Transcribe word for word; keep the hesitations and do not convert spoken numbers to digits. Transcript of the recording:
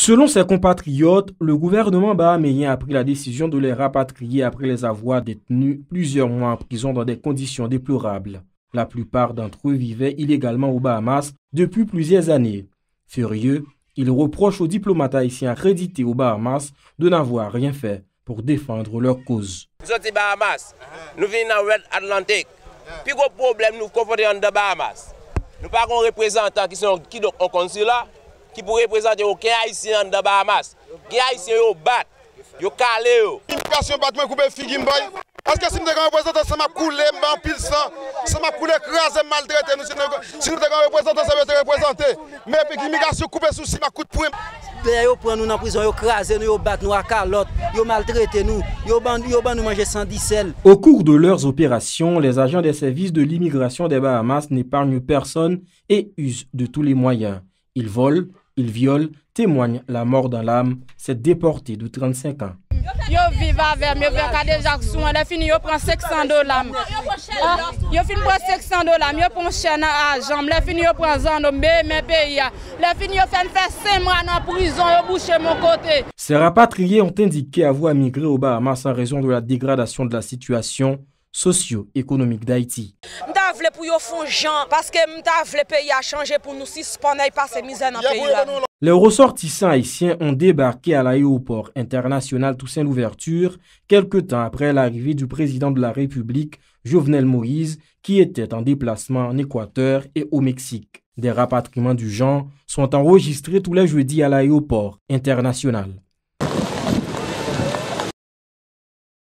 Selon ses compatriotes, le gouvernement bahaméen a pris la décision de les rapatrier après les avoir détenus plusieurs mois en prison dans des conditions déplorables. La plupart d'entre eux vivaient illégalement aux Bahamas depuis plusieurs années. Furieux, ils reprochent aux diplomates haïtiens accrédités aux Bahamas de n'avoir rien fait pour défendre leur cause. Nou soti Bahamas, nou vini nan Red Atlantic. Pi gwo pwoblèm nou konfwonte anndan Bahamas. Nou pa gen yon reprezantan ki se yon, kidonk yon konsila, ki pou reprezante okenn Ayisyen anndan Bahamas. Gen Ayisyen yo bat, yo kale yo. Imigrasyon bat mwen, koupe figi m, bay. Èske si m te gen reprezantan, san m ap koule, m bay anpil san, san m ap koule, kraze m, maltrete nou, si nou, si nou te gen reprezantan, sa yo te reprezante. Men epi imigrasyon koupe sousi m ak kout pwen. Lè yo pran nou nan prizon, yo kraze nou, yo bat nou a kalòt, yo maltrete nou, yo ban, yo ban nou manje san disèl. Au cours de leurs opérations, les agents des services de l'immigration des Bahamas n'épargnent personne et usent de tous les moyens. Ils volent, ils violent, témoignent la mort dans l'âme, ces déportés de trente-cinq ans. Yo viv avè m, yo fè kadejak sou mwen. Lè fini, yo pran senk san dola m. Ah, yo fin pran senk san dola m, yo pran chè nan ajan m. Lè fini, yo pran zanno m, be men peyi a. Lè fini, yo fè n fè senk mwa nan prizon, yo bouche m yon kote. Ces rapatriés ont indiqué avoir migré aux Bahamas en raison de la dégradation de la situation socio-économique d'Haïti. M ta vle pou yo fè yon jan, paske m ta vle peyi a chanje pou nou sispann ay pase mizè nan peyi a. Les ressortissants haïtiens ont débarqué à l'aéroport international Toussaint Louverture quelque temps après l'arrivée du président de la République, Jovenel Moïse, qui était en déplacement en Équateur et au Mexique. Des rapatriements du genre sont enregistrés tous les jeudis à l'aéroport international.